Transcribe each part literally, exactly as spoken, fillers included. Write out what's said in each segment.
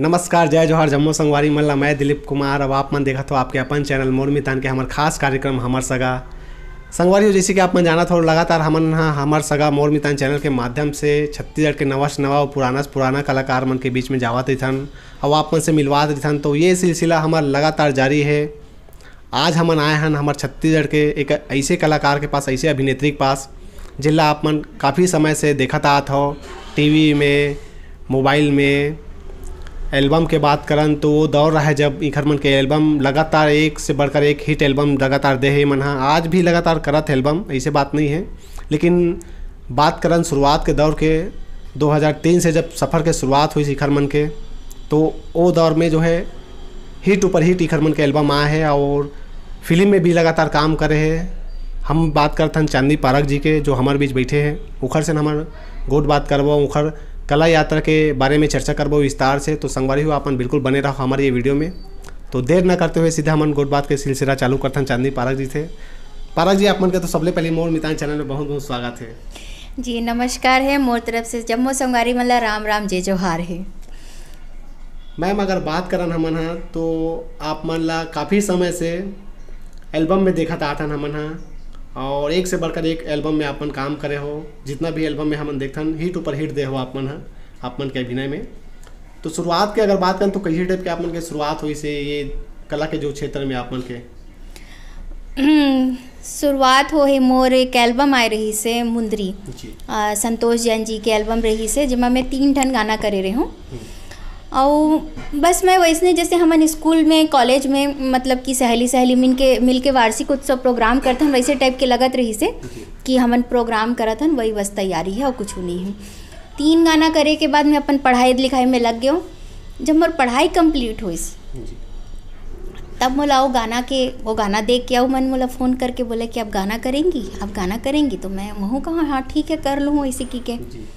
नमस्कार, जय जोहार, जम्मो संगवारी मन ला। मैं दिलीप कुमार। अब आप मन देखत हो आपके अपन चैनल मोर मितान के हमर खास कार्यक्रम हमर सगा। संगवारी हो, जैसे कि आप मन जानत हो, लगातार हमन ह हमर सगा मोर मितान चैनल के माध्यम से छत्तीसगढ़ के नवा से नवा अउ पुराना से पुराना कलाकार मन के बीच में जावत रहिथन, अउ आप मन से मिलवात रहिथन। तो ये सिलसिला हमर लगातार जारी है। आज हमन आए हन हमर छत्तीसगढ़ के एक ऐसे कलाकार के पास, ऐसे अभिनेत्री के पास, जिला आप मन काफ़ी समय से देखत आत हो, टीवी में, मोबाइल में। एल्बम के बात करन तो वो दौर रहे, जब इखर मन के एल्बम लगातार एक से बढ़कर एक हिट एल्बम लगातार दे हे मन ह। आज भी लगातार करत हे एल्बम, ऐसे बात नहीं है, लेकिन बात करन शुरुआत के दौर के, दो हज़ार तीन से जब सफ़र के शुरुआत हुई इखर मन के, तो वो दौर में जो है हिट ऊपर हिट इखर मन के एल्बम आए हे और फिल्म में भी लगातार काम करे हे। हम बात करत हन चांदनी पारक जी के, जो हमर बीच बैठे हे, उखर से हमन गोठ बात करबो, उखर कला यात्रा के बारे में चर्चा करबो विस्तार से। तो संगवारी हो, अपन बिल्कुल बने रहो हमर ये वीडियो में। तो देर ना करते हुए सीधा हमन गोठ बात के सिलसिला चालू करथन चांदनी पारक जी से। पारक जी, आप मन के तो सबले पहले मोर मितान चैनल में बहुत बहुत स्वागत है। जी, नमस्कार है मोर तरफ से, जम्मो संगवारी मन ला राम राम, जय जोहार है। मैम, अगर बात करन हमन ह, तो आप मन ला काफ़ी समय से एल्बम में देखत आथन हमन ह, और एक से बढ़कर एक एल्बम में आप मन काम करे हो। जितना भी एल्बम में हमन देखथन, हिट ऊपर हिट दे हो आप मन ह, आप मन के अभिनय में। तो शुरुआत के अगर बात करन, तो कइसे टाइप के आप मन के शुरुआत होइस हे ये कला के जो क्षेत्र में आप मन के? हम्म, शुरुआत हो हे, मोर एक एल्बम आए रहिस हे मुंदरी, जी। अ, संतोष जैन जी के एल्बम रहिस हे, जेमा मैं तीन ठन गाना करे रहे हूँ। हम्म। अउ बस मैं वैसने, जैसे हमन स्कूल में, कॉलेज में, मतलब कि सहेली सहेली मिल के मिल के वार्षिक उत्सव प्रोग्राम करथन, वैसे टाइप के लगत रहिस हे जी। कि हमन प्रोग्राम करत हन, वही बस तैयारी है और कुछ नहीं है। तीन गाना करे के बाद मैं अपन पढ़ाई लिखाई में लग गयो। जब मोर पढ़ाई कंप्लीट होइस, जी। तब मोला वो गाना के, वो गाना देख के वो मन मोला फ़ोन करके बोले कि "आप गाना करेंगी, आप गाना करेंगी?" तो मैं वहूँ कहा, "हाँ, ठीक है, कर लूँ," ऐसे की के। जी।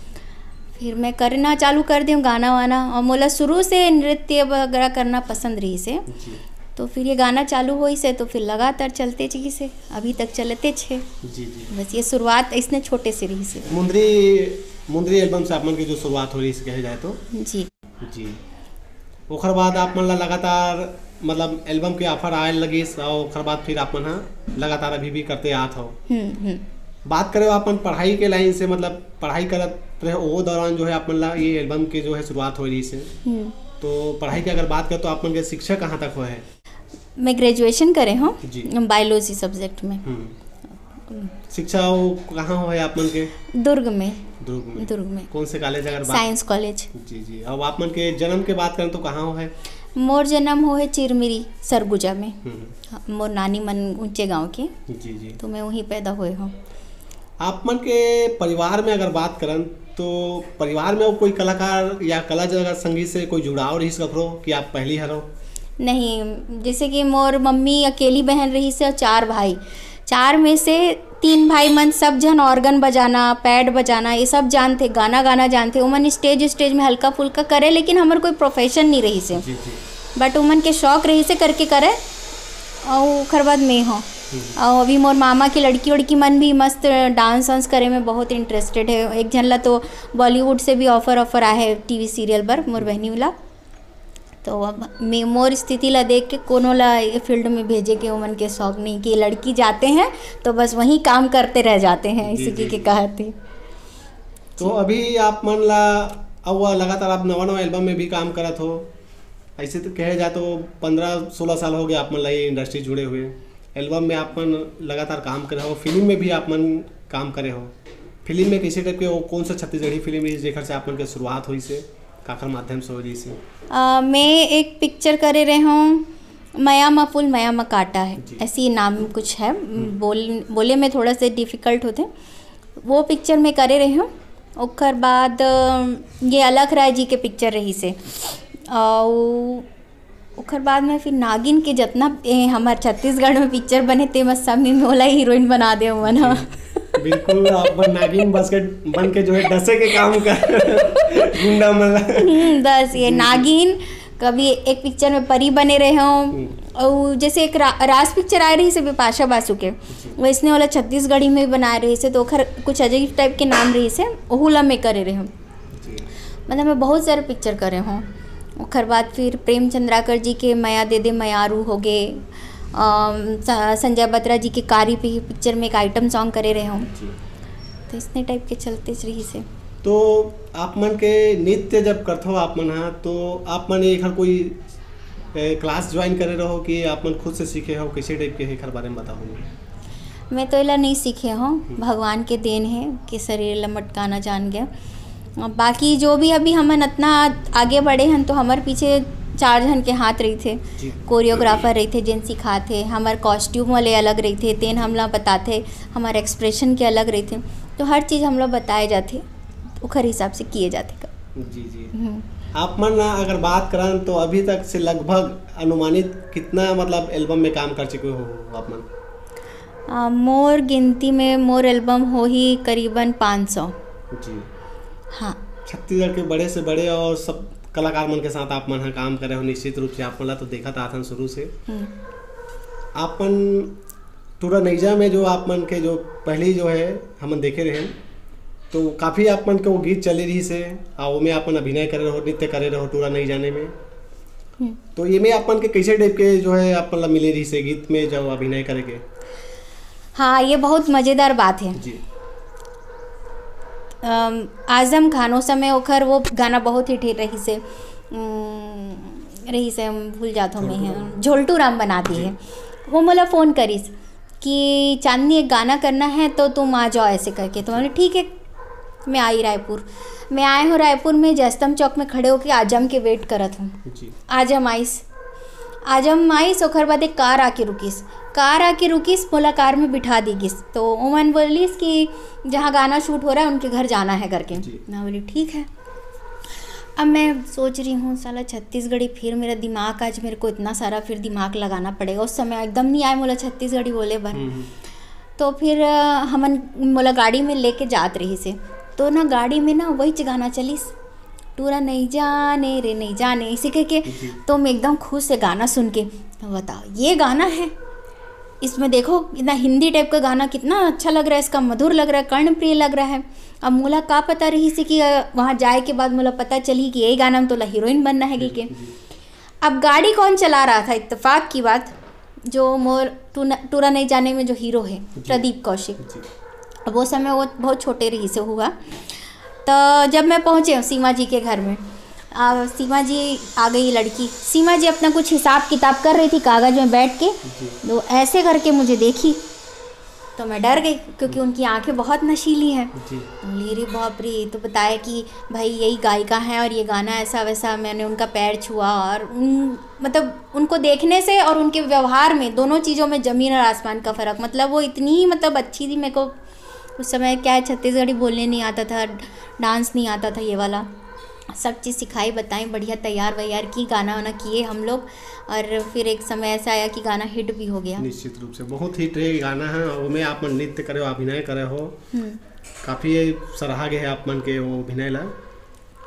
फिर मैं करना चालू कर देऊँ गाना वाना, और मोला शुरू से नृत्य वगैरह करना पसंद रहिस हे। जी। तो फिर ये गाना चालू होइस हे, तो फिर लगातार चलते रहिस हे, अभी तक चलते छे। जी, जी। बस ये शुरुआत इसने छोटे से रहिस हे। मुंदरी, मुंदरी एल्बम से आप मन के जो शुरुआत हो रहिस, कहे जाए तो। जी। जी। ओखर बाद आप मन ला लगातार, मतलब, एल्बम के ऑफर आए लगिस, और ओखर बाद फिर आप मन ह लगातार अभी भी करते आत हो। हम्म, हम्म। बात करे आप मन पढ़ाई के लाइन से, मतलब, पढ़ाई करत रहे, वो दौरान जो है आप मन ला ये एल्बम के जो है शुरुआत हो रहिस हे। हम्म। तो पढ़ाई की अगर बात करें तो आप मन के शिक्षा कहाँ तक हुआ है? मैं ग्रेजुएशन करे हूँ जी। बायोलॉजी सब्जेक्ट में। हम्म। शिक्षा वो कहाँ हो है आप मन के? दुर्ग में। दुर्ग में। दुर्ग में। कौन से कॉलेज अगर बात साइंस कॉलेज। जी, जी। अब आप मन के जन्म के बात करें तो कहाँ हो है? मोर जन्म हो है चिरमिरी, सरगुजा में। हम्म। मोर नानी मन ऊंचे गांव के। जी, जी। तो मैं वहीं पैदा हुए हूँ। आप मन के परिवार में अगर बात करन, तो परिवार में वो कोई कलाकार या कला जगत संगीत से कोई जुड़ाव रहिस ककरो कि आप पहली हरो? नहीं, जैसे कि मोर मम्मी अकेली बहन रहिस हे और चार भाई, चार में से तीन भाई मन सब झन ऑर्गन बजाना, पैड बजाना, ये सब जानथे, गाना गाना जानथे। ओमन स्टेज स्टेज में हल्का फुल्का करे, लेकिन हमर कोई प्रोफेशन नहीं रहिस हे। जी, जी। बट ओमन के शौक रहिस हे करके करे, अउ ओखर बाद मैं हूँ। हम्म। अउ अभी मोर मामा के लड़की वड़की मन भी मस्त डांस वांस करे में बहुत इंटरेस्टेड है। एक झन ला तो बॉलीवुड से भी ऑफर ऑफर आए है टीवी सीरियल बर, मोर बहनी वाला। तो अब मैं, मोर स्थिति ला देख के कोनो ला ये फील्ड में भेजे के ओमन के शौक नहीं कि लड़की जाते हैं तो बस वहीं काम करते रह जाते हैं, जी, इसी जी। के कहत ही। तो अभी आप मन ला, अब वो लगातार आप नवा नवा एल्बम में भी काम करत हो, ऐसे तो कहे जाए तो पन्द्रह सोलह साल हो गए आप मन ला ये इंडस्ट्री जुड़े हुए। एल्बम में आप मन लगातार काम करे हो, फिल्म में भी आप मन काम करे हो। फिल्म में कैसे टाइप के, वो कौन सा छत्तीसगढ़ी फिल्म रही जेकर से आप मन के शुरुआत होइस हे, काकर माध्यम से होइस हे? अ, मैं एक पिक्चर करे रहे हूँ, मया मा फूल मया मा कांटा है, जी। ऐसी नाम कुछ है, हम्म। बोल, बोले में थोड़ा सा डिफिकल्ट होथे। वो पिक्चर में करे रहे हूँ। ओकर बाद, अ, ये अलख राय जी के पिक्चर रहिस हे, अउ ओकर बाद में फिर नागिन के जतना, ए, हमर छत्तीसगढ़ में पिक्चर बने, ते में सब में मोला हीरोइन बना दे ओमन ह। जी। बिल्कुल, आप मन नागिन बस के, बन के जो है डसे के काम कर गुंडा मन ला। हम्म, बस ये जी, जी। नागिन, कभी एक पिक्चर में परी बने रहे हूँ, हम्म। और जैसे एक रा-, राज पिक्चर आए रहिस हे बिपाशा बासु के, जी। वैसने वाला छत्तीसगढ़ी में भी बनाए रहिस हे, तो ओखर कुछ अजीब टाइप के नाम रहिस हे, ओहू ला मैं करे रहे हूँ। जी। मतलब मैं बहुत सारे पिक्चर करे हूँ। ओकर बाद फिर प्रेम चंद्राकर जी के मया दे दे मयारू हो गए, अम, स-, संजय बत्रा जी के कारी पी पिक्चर में एक आइटम सॉन्ग करे रहे हूँ। जी। तो इसने टाइप के चलते रही से। तो आप मन के नृत्य जब करथो आप मन हा, तो आप मन एखर कोई, ए, क्लास ज्वाइन करे रहो कि आप मन खुद से सीखे हो? कैसे टाइप के है, एखर बारे में बताओ। मैं तो एला नहीं सीखे हूँ, भगवान के देन है कि शरीर ला मटकाना जान गया। बाकी जो भी अभी हमन इतना आगे बढ़े हन, तो हमर पीछे चार झन के हाथ रहिथे, जी। कोरियोग्राफर रहिथे, जेन सिखाथे, हमर कॉस्ट्यूम वाले अलग रहिथे, तेन हमला बताथे, हमर एक्सप्रेशन के अलग रहिथे, तो हर चीज़ हमला बताए जाथे, ओखर हिसाब से किए जाथे का। जी, जी। हम्म। आप मन अगर बात करन, तो अभी तक से लगभग अनुमानित कितना, मतलब, एल्बम में काम कर चुके हो आप मन? आ, मोर गिनती में मोर एल्बम होही करीबन पाँच सौ। जी। हाँ। छत्तीसगढ़ के बड़े से बड़े और सब कलाकार मन के साथ आप मन ह काम करे हो, निश्चित रूप से आप मन ला तो देखत आथन शुरू से। हम्म। आप मन टूरा नैजा में जो आप मन के जो पहली जो है हमन देखे रहे, तो काफ़ी आप मन के वो गीत चले रही से, आ ओमे आप मन अभिनय करे रहो, नृत्य करे रहो टूरा नैजा में। हम्म। तो ये में आप मन के कैसे टाइप के जो है आप मन ला मिले रही से गीत में जब अभिनय करे के? हाँ, ये बहुत मज़ेदार बात है। जी। अम, आजम खान, उस समय ओखर वो गाना बहुत हिट रही से, उम, रही से, हम भूल जात हो मैं, झोलटू राम। हाँ, झोलटू राम बना दी जी। है। वो मोला फ़ोन करिस कि "चांदनी, एक गाना करना है, तो तुम आ जाओ" ऐसे करके। तो मैंने, "ठीक है, मैं आई रायपुर।" मैं आए हूँ रायपुर में, जयस्तंभ चौक में खड़े होके आजम के वेट करत हूँ। जी। आजम आइस, आजम आइस, ओखर बाद एक कार आके रुकिस। कार आके रुकिस, मोला कार में बिठा दी गिस। तो ओमन बोलिस कि "जहाँ गाना शूट हो रहा है, उनके घर जाना है" करके। जी। मैं बोली, "ठीक है।" अब मैं सोच रही हूँ, साला छत्तीसगढ़ी, फिर मेरा दिमाग, आज मेरे को इतना सारा फिर दिमाग लगाना पड़ेगा। उस समय एकदम नहीं आए मोला छत्तीसगढ़ी बोले बर। हम्म, हम्म। तो फिर, अ, हमन, मोला गाड़ी में लेके जात रही से, तो ना गाड़ी में ना वही गाना चलिस, "टूरा नहीं जाने रे, नहीं जाने", इसी कह के। जी। तो मैं एकदम खुश से गाना सुन के, बताओ, ये गाना है, इसमें देखो, इतना हिंदी टाइप का गाना, कितना अच्छा लग रहा है, इसका मधुर लग रहा है, कर्णप्रिय लग रहा है। अब मोला का पता रही से कि, अ, वहाँ जाए के बाद मोला पता चली कि यही गाना में तोला हीरोइन बनना है कि के। जी। अब गाड़ी कौन चला रहा था? इत्तेफाक की बात, जो मोर टूना-, टूरा नहीं जाने में जो हीरो है, जी। प्रदीप कौशिक। जी। अब वो समय वो बहुत छोटे रही से हुआ। तो जब मैं पहुँचे हूँ सीमा जी के घर में, आ, सीमा जी आ गई लड़की। सीमा जी अपना कुछ हिसाब किताब कर रही थी कागज़ में बैठ के। जी। तो ऐसे करके मुझे देखी, तो मैं डर गई, क्योंकि उनकी आंखें बहुत नशीली हैं। जी। बोली, "अरे बाप रे, ये तो बताया कि भाई यही गायिका है और ये गाना ऐसा वैसा।" मैंने उनका पैर छुआ और उन, मतलब, उनको देखने से और उनके व्यवहार में, दोनों चीज़ों में ज़मीन और आसमान का फ़र्क। मतलब, वो इतनी, मतलब, अच्छी थी। मेरे को उस समय, क्या है, छत्तीसगढ़ी बोलने नहीं आता था, डांस नहीं आता था, ये वाला सब चीज़ सिखाई, बताई, बढ़िया तैयार वैयार की, गाना वाना किए हम लोग। और फिर एक समय ऐसा आया कि गाना हिट भी हो गया। निश्चित रूप से बहुत हिट रहे गाना है, और ओमे आप मन नृत्य करे हो, अभिनय करे हो, हम्म। काफ़ी सराहा गया है आप मन के वो अभिनय ला।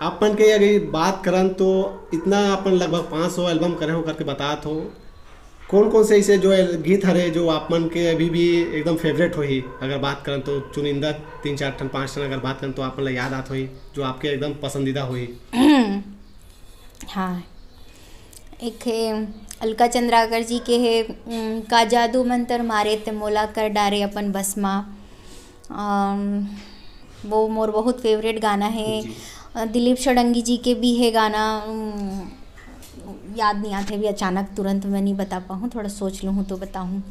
आप मन के अगर बात करन, तो इतना आप मन लगभग पाँच सौ एल्बम करे हो करके बतात हो, कौन कौन से ऐसे जो एल-, गीत हरे जो आप मन के अभी भी एकदम फेवरेट होही? अगर बात करन तो चुनिंदा तीन चार ठन, पाँच ठन अगर बात करन तो आप मन ला याद आत होही, जो आपके एकदम पसंदीदा होही? हाँ, एक है अलका चंद्राकर जी के है, उम, "का जादू मंतर मारे ते मोला कर डारे अपन बस मा।" अम, वो मोर बहुत फेवरेट गाना है। जी। अ, दिलीप षडंगी जी के भी है गाना, उम, याद नहीं आते अभी अचानक, तुरंत मैं नहीं बता पाऊँ, थोड़ा सोच लूँ तो बताऊँ।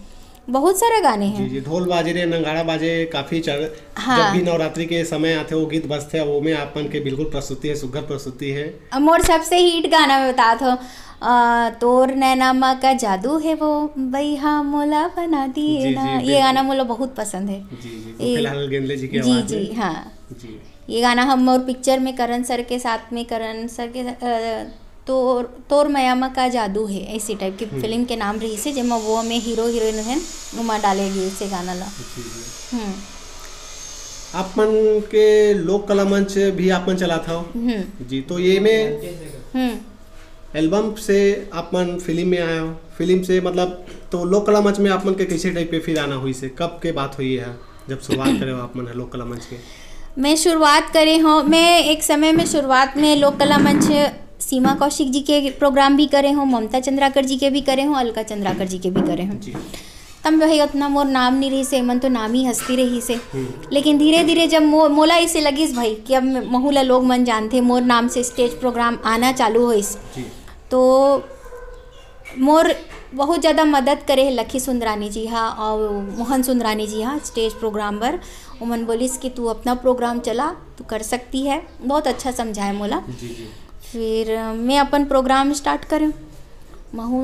बहुत सारे गाने जी, हैं। जी, ढोल बाजे रे, नगाड़ा बाजे, काफ़ी चल-, हाँ। जब भी नवरात्रि के समय आथे, वो गीत बजथे, वो में आप मन के बिल्कुल प्रस्तुति है, सुघर प्रस्तुति है। अब मोर सबसे हिट गाना मैं बतात हूँ, अ, "तोर नैना मा का जादू है वो, बई हा मोला बना दिए जी, ना।" जी, ये बिल्कुल। गाना मोला बहुत पसंद है। जी, जी, ये गोपीलाल गेंदले जी की जी, आवाज़ जी, में। हाँ। जी। ये गाना हम और पिक्चर में करण सर के साथ में, करण सर के, अ, तोर, तोर मया मा का जादू है, ऐसी टाइप की हम्म। फिल्म के नाम रही से, जेमा वो में हीरो हीरोइन है, उमा डाले गए से गाना ला। जी, जी। हम्म। आप मन के लोक कला मंच भी आप मन चलात हव। हम्म। जी, तो ये में हम्म। एल्बम से आप मन फिल्म में आए हो, फिल्म से मतलब, तो लोक कला मंच में आप मन के कैसे टाइप पे फिर आना हुई से, कब के बात हुई है जब शुरुआत करे हो आप मन लोक कला मंच के? मैं शुरुआत करे हूँ, मैं एक समय में शुरुआत में लोक कला मंच सीमा कौशिक जी के प्रोग्राम भी करे हों, ममता चंद्राकर जी के भी करे हों, अलका चंद्राकर जी के भी करे हों। जी। तब भाई उतना मोर नाम नहीं रहिसे, मन तो नामी हस्ती रहिसे। हम्म। लेकिन धीरे धीरे जब मो, मोला इसे लगिस भाई कि अब महू ला लोग मन जानथे, मोर नाम से स्टेज प्रोग्राम आना चालू होइस, जी। तो मोर बहुत ज़्यादा मदद करे हे लखी सुंदरानी जी हा और मोहन सुंदरानी जी हा स्टेज प्रोग्राम बर। ओमन बोलिस कि तू अपना प्रोग्राम चला, तू कर सकती है। बहुत अच्छा समझाए मोला। जी जी। फिर मैं अपन प्रोग्राम स्टार्ट करें, महू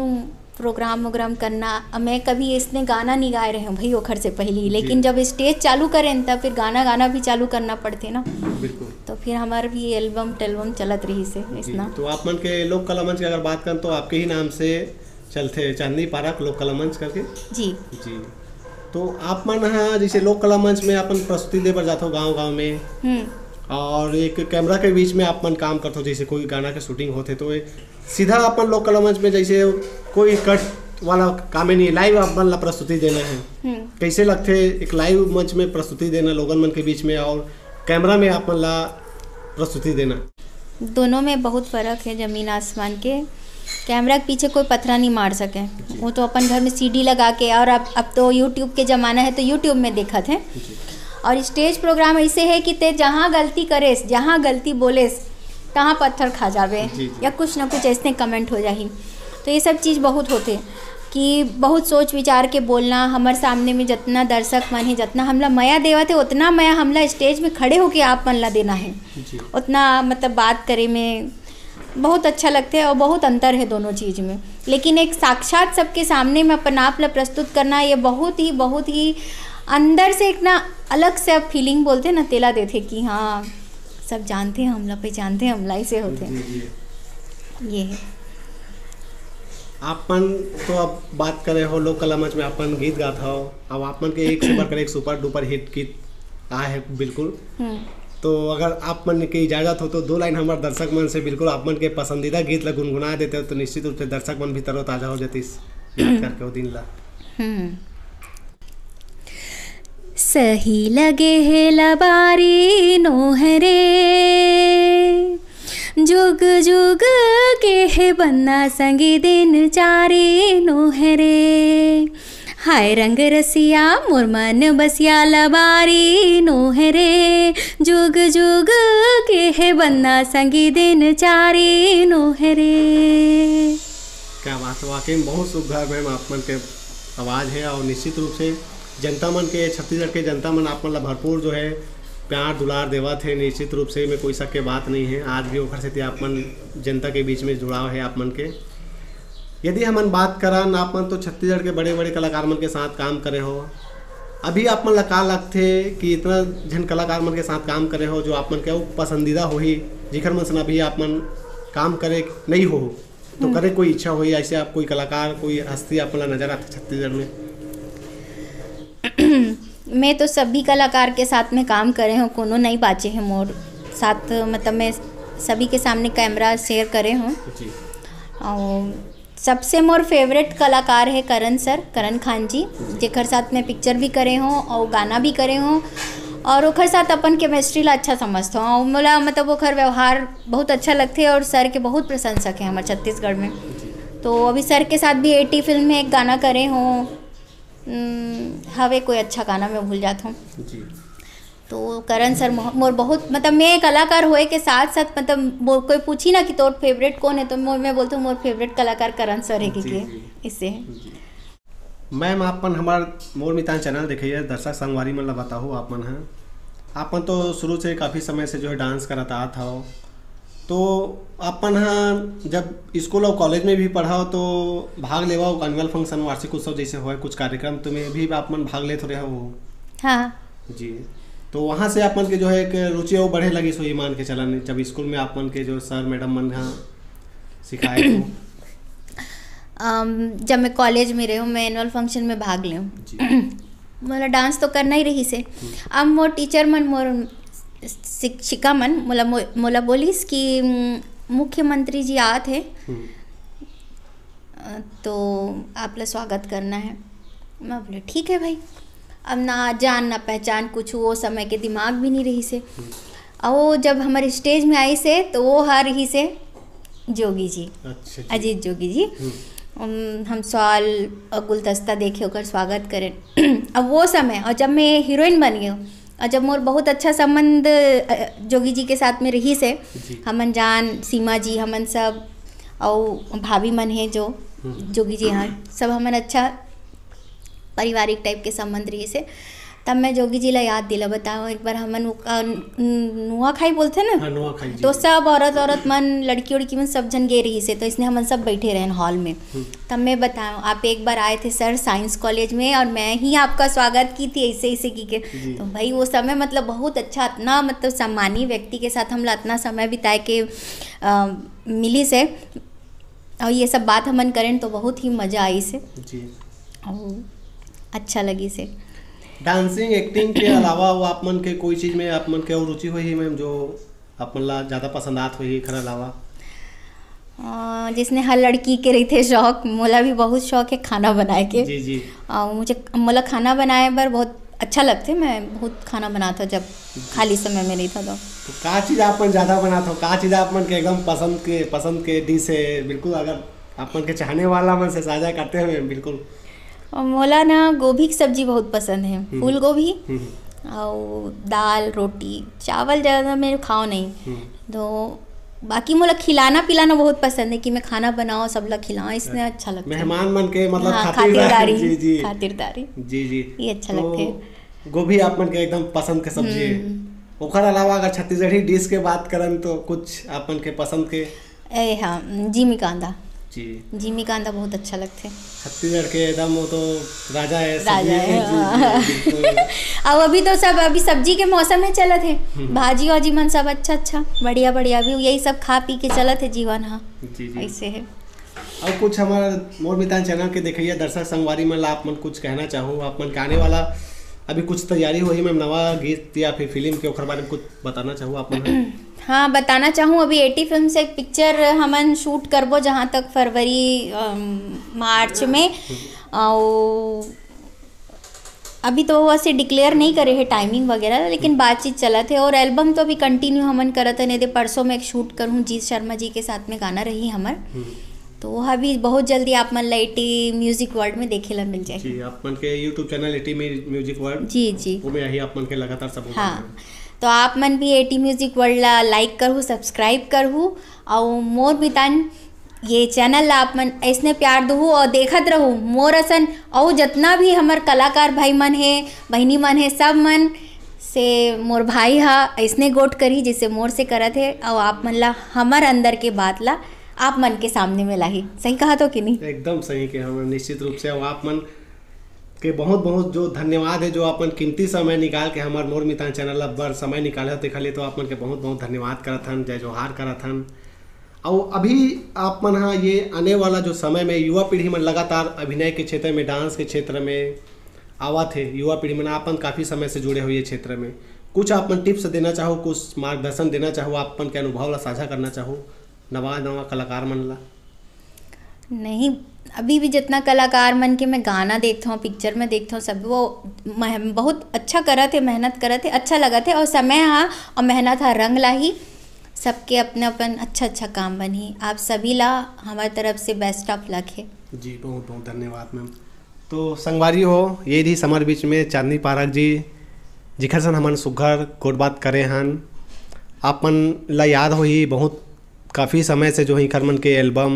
प्रोग्राम वोग्राम करना। अब मैं कभी इसने गाना नहीं गाए रहे हूँ भाई ओखर से पहले, लेकिन जब स्टेज चालू करें तब फिर गाना गाना भी चालू करना पड़थे ना। बिल्कुल। तो फिर हमार भी एल्बम टेल्बम चलत रहिसे जी। इसना। तो आप मन के लोक कला मंच की अगर बात करें तो आपके ही नाम से चलथे चांदनी पारा लोक कला मंच करके। जी। जी। तो आप मन हा जैसे लोक कला मंच में अपन प्रस्तुति दे बर जाथो गांव गांव में, हम्म। और एक कैमरा के बीच में आप मन काम करथो, जैसे कोई गाना के शूटिंग होथे तो ये सीधा अपन लोक कला मंच में जैसे कोई कट वाला काम ही नहीं, लाइव आप मन ला प्रस्तुति देना है। हम्म। कैसे लगथे एक लाइव मंच में प्रस्तुति देना लोगन मन के बीच में और कैमरा में आप मन ला प्रस्तुति देना? दोनों में बहुत फ़र्क है, ज़मीन आसमान के। कैमरा के पीछे कोई पथरा नहीं मार सके। वो तो अपन घर में सीडी लगा के, और अब अब तो यूट्यूब के ज़माना है, तो यूट्यूब में देखत है। और स्टेज प्रोग्राम ऐसे है कि ते जहाँ गलती करेस, जहाँ गलती बोलेस, तहाँ पत्थर खा जावे, जी, जी। या कुछ ना कुछ ऐसने कमेंट हो जाही। तो ये सब चीज़ बहुत होथे कि बहुत सोच विचार के बोलना। हमर सामने में जितना दर्शक मन है, जितना हमला मया देवत है, उतना मया हमला स्टेज में खड़े होके आप मन ला देना है। जी। उतना, मतलब, बात करे में बहुत अच्छा लगथे और बहुत अंतर है दोनों चीज़ में। लेकिन एक साक्षात सबके सामने में अपन आप ला प्रस्तुत करना, ये बहुत ही, बहुत ही अंदर से एक ना अलग से फीलिंग बोलथे ना, तेला देथे कि हाँ, सब जानथे हमला, पहचानथे हमला, ऐसे होथे। जी, जी। ये है। आप मन तो अब बात करे हो लोक कला मंच में आप मन गीत गात हो, अब आप मन के एक से बढ़कर एक सुपर डुपर हिट गीत आए है बिल्कुल। हम्म। तो अगर आप मन के इजाजत हो तो दो लाइन हमारे दर्शक मन से बिल्कुल आप मन के पसंदीदा गीत ला गुनगुना देते हो तो निश्चित रूप से दर्शक मन भी तरोताजा हो जातीस याद करके वो दिन ला। हम्म। सही लगे हे लबारी नोहरे, जुग जुग के हे बन्ना संगी दिन चारी नोहरे। हाय रंग रसिया मोर मन बसिया लबारी नोहरे, जुग जुग के हे बन्ना संगी दिन चारी नोहरे। क्या बात है, वाकई में बहुत सुघर मैम आप मन के आवाज़ है और निश्चित रूप से जनता मन के, छत्तीसगढ़ के जनता मन आप मन ला भरपूर जो है प्यार दुलार देवत है। निश्चित रूप से में कोई शक के बात नहीं है, आज भी ओखर सेती आप मन जनता के बीच में जुड़ाव है आप मन के। यदि हमन बात करन आप मन तो छत्तीसगढ़ के बड़े बड़े कलाकार मन के साथ काम करे हो, अभी आप मन ला का लगथे कि इतना झन कलाकार मन के साथ काम करे हो जो आप मन के अउ पसंदीदा होही, जिखर मन से अभी आप मन काम करे नहीं हो तो करे कोई इच्छा होही ऐसे आप कोई कलाकार कोई हस्ती आप मन ला नजर आथे छत्तीसगढ़ में? मैं तो सभी कलाकार के साथ में काम करे हूँ, कोनो नहीं बाचे है मोर साथ, मतलब मैं सभी के सामने कैमरा शेयर करे हूँ। जी। और सबसे मोर फेवरेट कलाकार है करण सर, करण खान जी, जेकर साथ मैं पिक्चर भी करे हूँ और गाना भी करे हूँ, और ओखर साथ अपन केमिस्ट्री ला अच्छा समझता हूँ। और मोला, मतलब, ओखर व्यवहार बहुत अच्छा लगथे और सर के बहुत प्रशंसक है हमारे छत्तीसगढ़ में। तो अभी सर के साथ भी एटी फिल्म में एक गाना करे हूँ। हम्म, हवे कोई अच्छा गाना, मैं भूल जात हूँ। जी। तो करण सर मोह-, मोर बहुत, मतलब, मैं कलाकार होए के साथ साथ, मतलब, वो कोई पूछी ना कि तोर फेवरेट कौन है, तो मोर, मैं बोलती हूँ, मोर फेवरेट कलाकार करण सर है, जी, क्योंकि जी। इससे है। जी। मैम, आप मन हमार मोर मितान चैनल देखइया दर्शक संगवारी मन ला बताहू, आप मन ह, आप मन तो शुरू से काफ़ी समय से जो है डांस करत आत हव, तो आप मन ह जब स्कूल और कॉलेज में भी पढ़ाव तो भाग लेवव एनुअल फंक्शन, वार्षिक उत्सव जैसे होए कुछ कार्यक्रम तो में भी आप मन भाग लेत रहे हो? हाँ। जी। तो वहाँ से आप मन के जो है एक रुचि और बढ़े लगिस होही मान के चलन, जब स्कूल में आप मन के जो सर मैडम मन ह सिखाए तो? अम, जब मैं कॉलेज में रहे हूँ, मैं एनुअल फंक्शन में भाग ले हूँ। जी। मोला डांस तो करना ही रहिसे। अब मोर टीचर मन, मोर शिक्षिका मन मोला मो-, मोला बोलिस कि, "उम, मुख्यमंत्री जी आत हे, हम्म। अ, तो आप ला स्वागत करना है।" मैं बोले, "ठीक है भाई।" अब ना जान ना पहचान कुछ, वो समय के दिमाग भी नहीं रहिसे। और वो जब हमारे स्टेज में आइसे तो वो हा रहिसे जोगी जी, अच्छा जी। अजीत जोगी जी। हम्म। हम शॉल और गुलदस्ता देके ओकर स्वागत करें। अब वो समय, और जब मैं हीरोइन बन गई हूँ, और जब मोर बहुत अच्छा संबंध जोगी जी के साथ में रहिस हे, हमन जान सीमा जी, हमन सब, और भाभी मन हे जो जोगी जी, हाँ, सब हमन अच्छा पारिवारिक टाइप के संबंध रहिस हे। तब मैं जोगी जी ला याद दिला बताऊँ एक बार, हमन नुआखाई बोलथे ना, हाँ, नुआखाई जी। तो सब औरत औरत मन, लड़की उड़की मन, सब झन गे रहिस हे, तो इसने हमन सब बैठे रहेन हॉल में। तब मैं बताऊँ, आप एक बार आए थे सर साइंस कॉलेज में और मैं ही आपका स्वागत की थी ऐसे ऐसे की के। तो भाई वो समय मतलब बहुत अच्छा, इतना मतलब सम्मानीय व्यक्ति के साथ हमला इतना समय बिताए के मिलिस हे, और ये सब बात हमन करेन तो बहुत ही मजा आइस हे। जी। और अच्छा लगिस हे। डांसिंग, एक्टिंग के अलावा वो आप मन के कोई चीज में आप मन के और रुचि होही मैम, जो आप मन ला ज्यादा पसंद आत होही एखर अलावा? अ, जिसने हर लड़की के रहिथे शौक, मोला भी बहुत शौक हे खाना बनाए के। जी, जी। और मुझे, मोला खाना बनाए बर बहुत अच्छा लगथे, मैं बहुत खाना बनाथों जब खाली समय में रहिथों तो। तो का चीज आप मन ज्यादा बनाथो, का चीज आप मन के एकदम पसंद के, पसंद के डिश हे? बिल्कुल, अगर आप मन के चाहने वाला मन से साझा करते हुए, बिल्कुल। और मोला ना गोभी की सब्जी बहुत पसंद हे, हम्म। फूल गोभी हम्म। और दाल रोटी, चावल ज्यादा मैं खाओ नहीं। हम्म। तो बाकी मोला खिलाना पिलाना बहुत पसंद हे कि मैं खाना बनाओ, सबला खिलाओ, इसने अच्छा लगथे। मेहमान मन के मतलब हाँ, खातिरदारी, खातिरदारी। जी, जी। खातिरदारी। जी, जी। ये अच्छा तो लगथे। गोभी आप मन के एकदम पसंद के सब्जी हे। हम्म। ओकर अलावा अगर छत्तीसगढ़ी डिश के बात करन तो कुछ आप मन के पसंद के? ए हाँ, जीमी कांदा। जी। जीमी कांदा बहुत अच्छा लगथे। छत्तीसगढ़ के एकदम वो तो राजा हे, राजा सब्जी हे, जी, हाँ। जी, बिल्कुल। अब अभी तो सब, अभी सब्जी के मौसम में चलत हे, हम्म। भाजी वाजी मन सब अच्छा अच्छा, बढ़िया बढ़िया, अभी यही सब खा पी के चलत हे जीवन हा। जी, जी। ऐसे हे। और कुछ हमारा मोर मितान चैनल के देखइया दर्शक संगवारी मन ला आप मन कुछ कहना चाहो, आप मन के आने वाला अभी कुछ तैयारी होही मैम, नवा गीत या फिर फिल्म के, ओखर बारे में कुछ बताना चाहो आप मन? हाँ, बताना चाहूँ, अभी एटी फिल्म से एक पिक्चर हमन शूट करबो, जहाँ तक फरवरी, अम, मार्च में। और अभी तो वो ऐसे डिक्लेयर नहीं करे हे टाइमिंग वगैरह, लेकिन बातचीत चलत हे। और एल्बम तो अभी कंटिन्यू हमन करत हे, नहीं दे परसों में एक शूट करूँ, जीत शर्मा जी के साथ में गाना रही हमर। हम्म। तो वो अभी बहुत जल्दी आप मन ला एटी म्यूजिक वर्ल्ड में देखे ला मिल जाए। जी, आप मन के YouTube channel A T music world. जी, जी। वो में यही आप मन के लगातार सब हाँ। तो आप मन भी एटी म्यूजिक वर्ल्ड ला लाइक करहू, सब्सक्राइब करहू, और मोर मितान ये चैनल ला आप मन ऐसने प्यार दहू और देखत रहू। मोर असन और जितना भी हमर कलाकार भाई मन हे, बहिनी मन हे, सब मन से मोर भाई हा ऐसने गोठ करही, जैसे मोर से करत हे, और आप मन ला हमर अंदर के बात ला आप मन के सामने में लाही। सही कहा तो कि नहीं? एकदम सही कहा, निश्चित रूप से। और आप मन के बहुत बहुत जो धन्यवाद हे, जो अपन कीमती समय निकाल के हमार मोर मितान चैनल ला बर समय निकाले हो, तेखर लिए तो आप मन के बहुत बहुत धन्यवाद करत हन, जय जोहार करत हन। और अभी आप मन हा ये आने वाला जो समय में युवा पीढ़ी मन लगातार अभिनय के क्षेत्र में, डांस के क्षेत्र में आवत हे, युवा पीढ़ी मन अपन काफ़ी समय से जुड़े हो ये क्षेत्र में, कुछ आप मन टिप्स देना चाहो, कुछ मार्गदर्शन देना चाहो, आप मन के अनुभव ला साझा करना चाहो नवा नवा कलाकार मन ला? नहीं, अभी भी जितना कलाकार मन के मैं गाना देखता हूँ, पिक्चर में देखता हूँ, सब वो मह-, बहुत अच्छा करत हे, मेहनत करत हे, अच्छा लगत हे। और समय हा और मेहनत हा रंग लाही, सबके अपने अपन अच्छा अच्छा काम बनही। आप सभी ला हमारे तरफ से बेस्ट ऑफ लक हे। जी, बहुत बहुत धन्यवाद मैम। तो संगवारी हो, ये रही हमर बीच में चांदनी पारक जी, जिखर सन हमन सुघर गोठ बात करे हन। आप मन ला याद होही, बहुत काफ़ी समय से जो है इखर मन के एल्बम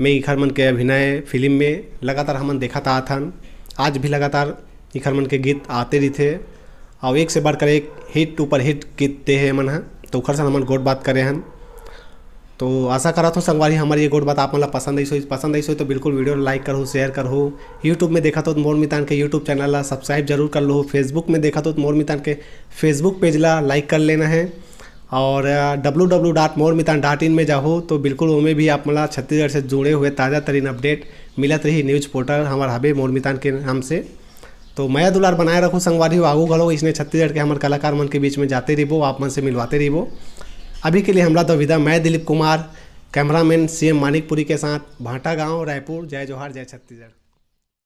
में, इखर मन के अभिनय फिल्म में लगातार हमन देखत आत हन। आज भी लगातार इखर मन के गीत आते रहिथे और एक से बढ़कर एक हिट ऊपर हिट गीत दे हे मन ह। तो उखर सन हमन गोठ बात करे हन। तो आशा करत हो संगवारी, हमर ये गोठ बात आप मन ला पसंद आइस होही। पसंद आइस होही तो बिल्कुल वीडियो ला लाइक करहू, शेयर करहू। YouTube में देखत हो तो मोर मितान के YouTube चैनल ला सब्सक्राइब जरूर कर लहू। Facebook में देखत हो तो मोर मितान के Facebook पेज ला लाइक कर लेना है। और डब्ल्यू डब्ल्यू डॉट मोर मितान डॉट इन में जाहू तो बिल्कुल ओमे भी आप मन ला छत्तीसगढ़ से जुड़े हुए ताज़ा तरीन अपडेट मिलत रही। न्यूज पोर्टल हमर हबे मोर मितान के नाम से। तो मया दुलार बनाए रखू संगवारी हो, आगू घलो इसने छत्तीसगढ़ के हमर कलाकार मन के बीच में जाते रहिबो, आप मन से मिलवाते रहिबो। अभी के लिए हमला दो विदा। मैं दिलीप कुमार, कैमरामैन सीएम मानिकपुरी के साथ भाटा गांव, रायपुर। जय जोहार, जय छत्तीसगढ़।